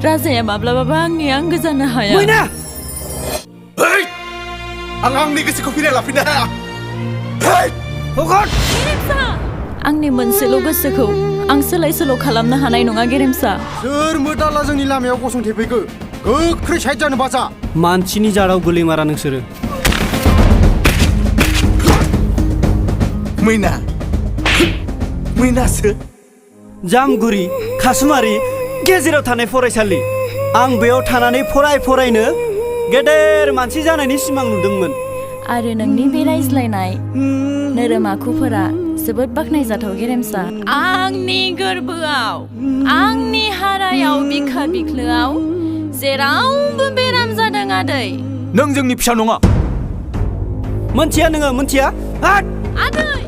राजाया माब्लाबाबो आंनि आंगो जानो हाया। मैना! हेइ! आं आंनि गोसोखौ फिराय लाफिननो हाया। हेइ! हगार! गेरेमसा! आंनि मोनसेल' गोसोखौ आं सोलाय सोल' खालामनो हानाय नङा गेरेमसा। सोर मोदाला जोंनि लामायाव गसंथेफैखो? गोख्रै साइड जानो बाजा। मानसिनि जाराव गोलैमारा नोंसोरो। मैना! मैनासो? जामगुरि, खासुमारि गेजेराव थानाय फरायसालि। आं बेयाव थानानै फरायनो गेदेर मानसि जानायनि सिमां नुदोंमोन। आरो नोंनि बे रायज्लायनाय नोरोम आखुफोरा जोबोद बाख्नायजाथाव गेरेमसा। आंनि गोरबोआव, आंनि हारायाव बिखा बिख्लोआव जेरावबो बेराम जादों आदै। नों जोंनि फिसा नङा। मोनथिया नोङो मोनथिया? आदै!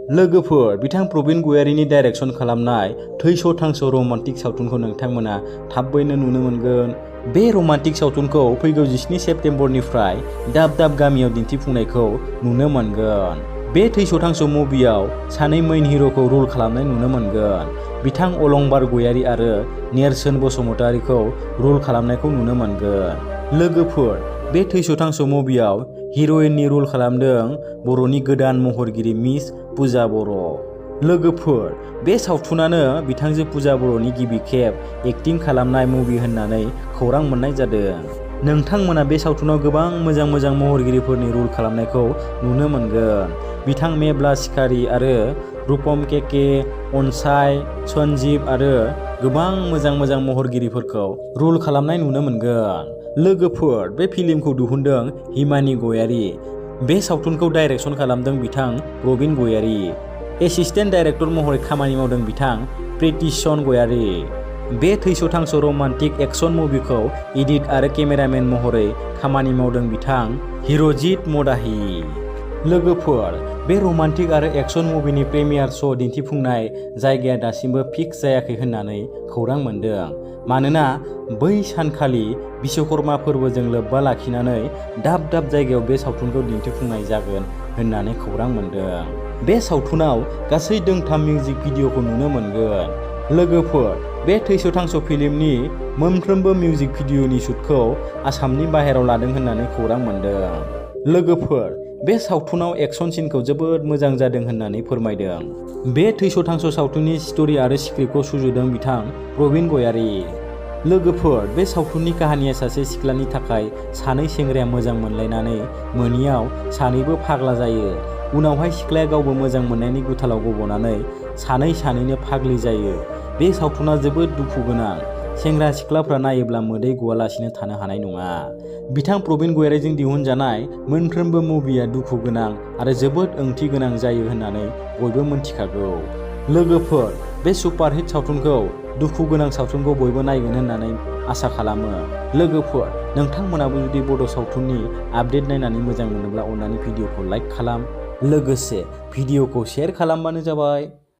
लोगोफोर, बिथां प्रबिन गयारीनि डाइरेक्सन खालामनाय तैस' थांस' रमान्टिक सावथुनखौ नोंथांमोना थाबैनो नुनो मोनगोन। बे रमान्टिक सावथुनखौ फैगौ 17 सेप्तेम्बरनिफ्राय दाब दाब गामियाव दिन्थिफुंनायखौ नुनो मोनगोन। बे तैस' थांस' मुभियाव सानै मेइन हिर'खौ रल खालामनाय नुनो मोनगोन। बिथां अलंबार गयारी आरो नेरसोन बसुमतारीखौ रल खालामनायखौ नुनो मोनगोन। लोगोफोर, बे तैस' थांस' मुभियाव हिर'इननि रल खालामदों बर'नि गोदान महरगिरि मिस पुजा बर'। लोगोफोर, बे सावथुनानो बिथांजो पुजा बर'नि गिबि खेब एक्टिं खालामनाय मुभि होननानै खौरां मोननाय जादों। नोंथांमोना बे सावथुनाव गोबां मोजां मोजां महरगिरिफोरनि रल खालामनायखौ नुनो मोनगोन। बिथां मब्ला सिखारि आरो रुपम केके, अनसाय, सन्जीब आरो गोबां मोजां मोजां महरगिरिफोरखौ रल खालामनाय नुनो मोनगोन। लोगोफोर, बे फिल्मखौ दिहुनदों हिमानि गयारी। बे सावथुनखौ डाइरेक्सन खालामदों बिथां probin गयारी। एसिस्टेन्ट डाइरेक्टर महरै खामानि मावदों बिथां प्रितिसन गयारी। बे तैस' थांस' रमान्टिक एक्सन मुभिखौ एडिट आरो केमेरामेन महरै खामानि मावदों बिथां हिर'जित मदाहि। लोगोफोर, बे रमान्टिक आरो एक्सन मुभिनि प्रिमियार श' दिन्थिफुंनाय जायगाया दासिमबो फिक्स जायाखै होननानै खौरां मोनदों। मानोना बै सानखालि बिश्वकर्मा फोरबोजों लोब्बा लाखिनानै दाब दाब जायगायाव बे सावथुनखौ दिन्थिफुंनाय जागोन होननानै खौरां मोनदों। बे सावथुनाव गासै दोंथाम मिउजिक भिडिअ'खौ नुनो मोनगोन। लोगोफोर, बे तैस' थांस' फिल्मनि मोनफ्रोमबो मिउजिक भिडिअ'नि शुटखौ आसामनि बाहेराव लादों होननानै खौरां मोनदों। लोगोफोर, बे सावथुनाव एक्सन सिनखौ जोबोद मोजां जादों होननानै फोरमायदों। बे तैस' थांस' सावथुननि स्ट'रि आरो स्क्रिप्टखौ सुजुदों बिथां प्रबिन गयारी। लोगोफोर, बे सावथुननि काहानिया सासे सिख्लानि थाखाय सानै सेंग्राया मोजां मोनलायनानै मोनैयाव सानैबो फाग्ला जायो। उनावहाय सिख्लाया गावबो मोजां मोननायनि गुथालाव गब'नानै सानैनो फाग्लि जायो। बे सावथुना जोबोद दुखु गोनां। सेंग्रा सिख्लाफ्रा नायोब्ला मोदै गवालासिनो थानो हानाय नङा। बिथां प्रबिन गयारीजों दिहुनजानाय मोनफ्रोमबो मुभिया दुखु गोनां आरो जोबोद ओंथि गोनां जायो होननानै बयबो मिन्थिखागौ। लोगोफोर, बे सुपारहिट सावथुनखौ दुखु गोनां सावथुनखौ बयबो नायगोन होननानै आसा खालामो। लोगोफोर, नोंथांमोनाबो जुदि बड' सावथुननि आपडेट नायनानै मोजां मोनोब्ला अन्नानै भिडिअखौ लाइक खालाम, लोगोसे भिडिअखौ शेयार खालामबानो जाबाय।